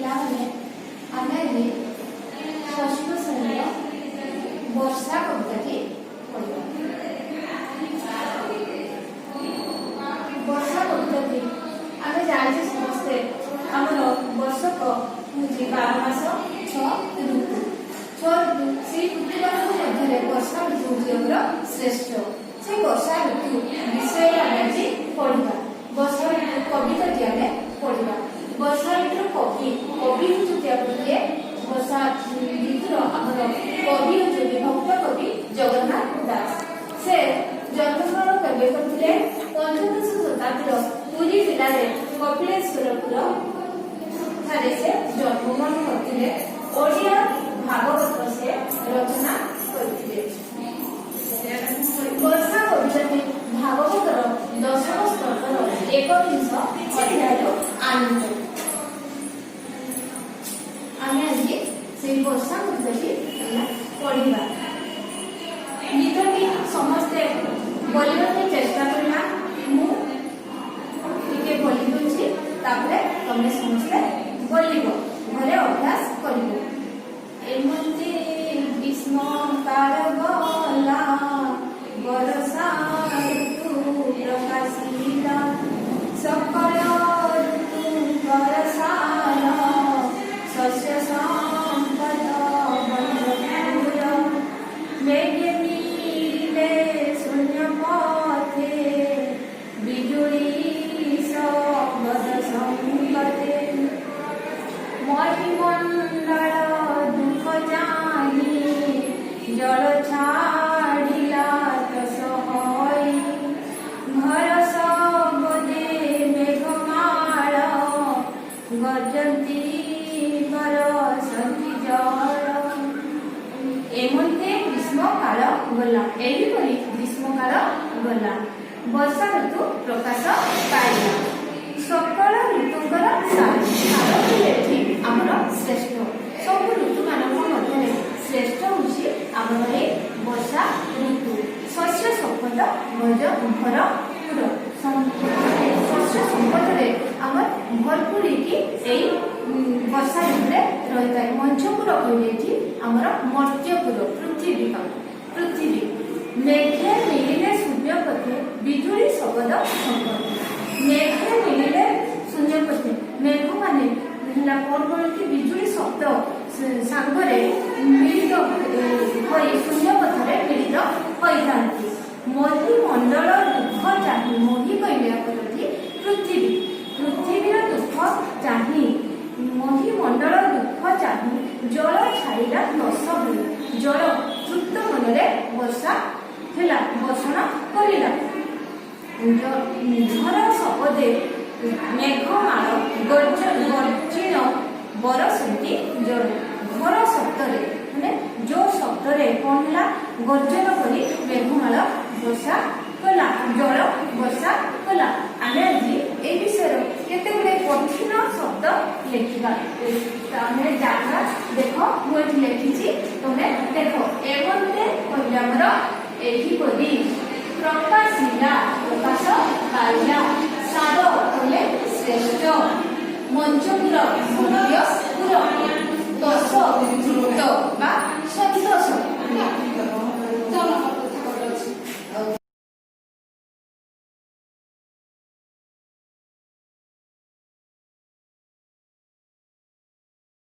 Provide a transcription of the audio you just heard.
ପିଲାମାନେ, ଆମେ ଆଜି ଷଷ୍ଠ ଶ୍ରେଣୀର ବର୍ଷା କବିତାଟି ପଢ଼ିବା। ବର୍ଷା କବିତାଟି ଆମେ ଜାଣିଛେ ସମସ୍ତେ, ଆମର ବର୍ଷକ ହେଉଛି 12 ମାସ, 6 ଋତୁ। 6 ଋତୁ, ସେଇ ଋତୁମାନଙ୍କ ମଧ୍ୟରେ ବର୍ଷା ଋତୁ ହେଉଛି ଆମର ଶ୍ରେଷ୍ଠ। ସେଇ ବର୍ଷା ଋତୁ ବିଷୟରେ ଆମେ ଆଜି ପଢିବା। ବର୍ଷା ଋତୁ କବିତାଟି ଆମେ ପଢିବା। ବର୍ଷା ଋତୁର କବି, କବି ହେଉଛନ୍ତି ଆମର କିଏ? ବର୍ଷା ଋତୁର ଆମର କବି ହେଉଛନ୍ତି ଭକ୍ତ କବି ଜଗନ୍ନାଥ ଦାସ। ସେ ଜନ୍ମଗ୍ରହଣ କେବେ କରିଥିଲେ? ପଞ୍ଚଦଶ ଶତାବ୍ଦୀର ପୁରୀ ଜିଲ୍ଲାରେ କପିଳେଶ୍ୱରପୁର ଠାରେ ସେ ଜନ୍ମଗ୍ରହଣ କରିଥିଲେ। ଓଡ଼ିଆ ଭାଗବତ ସେ ରଚନା କରିଥିଲେ। ବର୍ଷା କବିତାଟି ଭାଗବତର ଦଶମ ସ୍କନ୍ଧର ଏକବିଂଶ ଅଧ୍ୟାୟରୁ ଆନୀତ। ଆମେ ଆଜି ସେଇ ବର୍ଷା କବିତାଟି ଆମେ ପଢିବା। ଗୀତଟି ସମସ୍ତେ ବୋଲିବା ପାଇଁ ଚେଷ୍ଟା କରିବା। ମୁଁ ଟିକେ ବୋଲି ଦଉଛି, ତାପରେ ତମେ ସମସ୍ତେ ବୋଲିବ, ଘରେ ଅଭ୍ୟାସ କରିବ। ଏମନ୍ତେ ଗ୍ରୀଷ୍ମ କାଳ ଗଲା, ବରଷା ଋତୁ ପ୍ରକାଶିଲା। ସକଳ ଋତୁଙ୍କର ସାର, ଶସ୍ୟ ସମ୍ପଦ ଭରପୁର। ମେଘେ ମିଳିଲେ ଶୂନ୍ୟ ପଥେ, ବିଜୁଳି ଶବଦ ସଙ୍ଗତେ। ମହିମଣ୍ଡଳ ଦୁଃଖ ଚାହିଁ, ଜଳ ଛାଡ଼ିଲା ତଷ ହୋଇ। ଘର ଶବଦେ ମେଘମାଳ, ଗର୍ଜନ୍ତି ବରଷନ୍ତି ଜଳ। ଏମନ୍ତେ ଗ୍ରୀଷ୍ମ କାଳ ଗଲା, ଏହିପରି ଗ୍ରୀଷ୍ମ କାଳ ଗଲା, ବର୍ଷା ଋତୁ ପ୍ରକାଶ ପାଇଲା। ସକଳ ଋତୁଙ୍କର ସାର। ସାର କହିଲେ ଏଠି ଆମର ଶ୍ରେଷ୍ଠ। ସବୁ ଋତୁମାନଙ୍କ ମଧ୍ୟରେ ଶ୍ରେଷ୍ଠ ହେଉଛି ଆମର ଏଇ ବର୍ଷା ଋତୁ। ଶସ୍ୟ ସମ୍ପଦ ଭଜ ଭରପୁର, ଶସ୍ୟ ସମ୍ପଦରେ ଆମର ଭରପୁର ହେଇକି ଏଇ ବର୍ଷା ଋତୁରେ ରହିଥାଏ। ମଞ୍ଚପୁର କହିଲେ ଏଠି ଆମର ମର୍ତ୍ତ୍ୟପୁର, ପୃଥିବୀ, ପୃଥିବୀ। ମେଘେ ମିଳିଲେ ଶୂନ୍ୟ ପଥେ, ବିଜୁଳି ଶବଦ ସଙ୍ଗତେ। ମେଘେ ମିଳିଲେ ଶୂନ୍ୟ ପଥେ, ମେଘ ମାନେ ହେଲା କଣ କରନ୍ତି? ବିଜୁଳି ଶବ୍ଦ ସାଙ୍ଗରେ ମିଳିତ ହୋଇ ଶୂନ୍ୟ ପଥରେ ମିଳିତ ହୋଇଥାନ୍ତି। ମହି ମଣ୍ଡଳ ଦୁଃଖ ଚାହିଁ, ମହି କହିଲେ ଆମର ଏଠି ପୃଥିବୀ, ପୃଥିବୀର ଦୁଃଖ ଚାହିଁ, ମହି ମଣ୍ଡଳ ଦୁଃଖ ଚାହିଁ ଜଳ ଛାଡ଼ିଲା ତଷ ହୋଇ। ଜଳ ତୃପ୍ତ ମନରେ ବର୍ଷା ହେଲା, ବର୍ଷଣ କରିଲା। ଝର ଶବଦେ ମେଘମାଳ ଗର୍ଜିଣ ବରସନ୍ତି ଜଳ। ଘର ଶବ୍ଦରେ ମାନେ ଯୋଉ ଶବ୍ଦରେ କଣ ହେଲା? ଗର୍ଜନ କରି ମେଘମାଳ ବର୍ଷା କଲା, ଜଳ ବର୍ଷା କଲା। ଆମେ ଆଜି ଏଇ ବିଷୟର କେତେ ଗୁଡିଏ କଠିନ ଶବ୍ଦ ଲେଖିବା। ଆମେ ଜାଣିବା। ଦେଖ, ମୁଁ ଏଠି ଲେଖିଛି, ତମେ ଦେଖ। ଏମନ୍ତେ କହିଲେ ଆମର ଏହିପରି। ପ୍ରକାଶିଲା, ପ୍ରକାଶ ପାଇଲା। ସାର କହିଲେ ଶ୍ରେଷ୍ଠ। ମଞ୍ଚପୁର, ମର୍ତ୍ତ୍ୟପୁର। ତଷ, ତୃପ୍ତ ବା